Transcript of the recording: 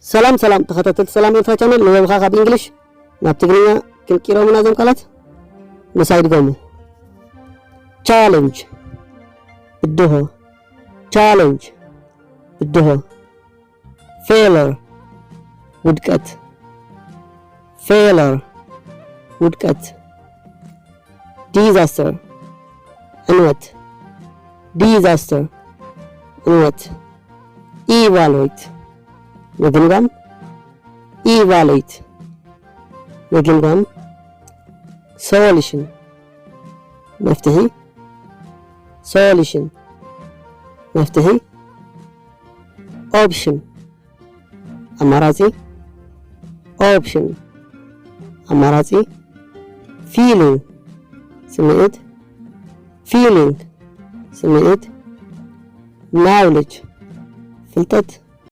ሰላም ሰላም ተኸታተልቲ ሰላም ኤርትራ ቻነል፣ ንበብኻ ካብ እንግሊሽ ናብ ትግርኛ ክንቂሮም ኢና እዞም ቃላት። ምሳይ ድገሙ። ቻለንጅ፣ ብድሆ። ቻለንጅ፣ ብድሆ። ፌለር፣ ውድቀት። ፌለር፣ ውድቀት። ዲዛስተር፣ ዕንወት። ዲዛስተር፣ ዕንወት። ኢቫሉዌት፣ ምግምጋም። ኢቫሉዌት፣ ምግምጋም። ሶሉሽን፣ መፍትሒ። ሶሉሽን፣ መፍትሒ። ኦፕሽን፣ ኣማራጺ። ኦፕሽን፣ ኣማራጺ። ፊሊንግ፣ ስምዒት። ፊሊንግ፣ ስምዒት። ናውሌጅ፣ ፍልጠት።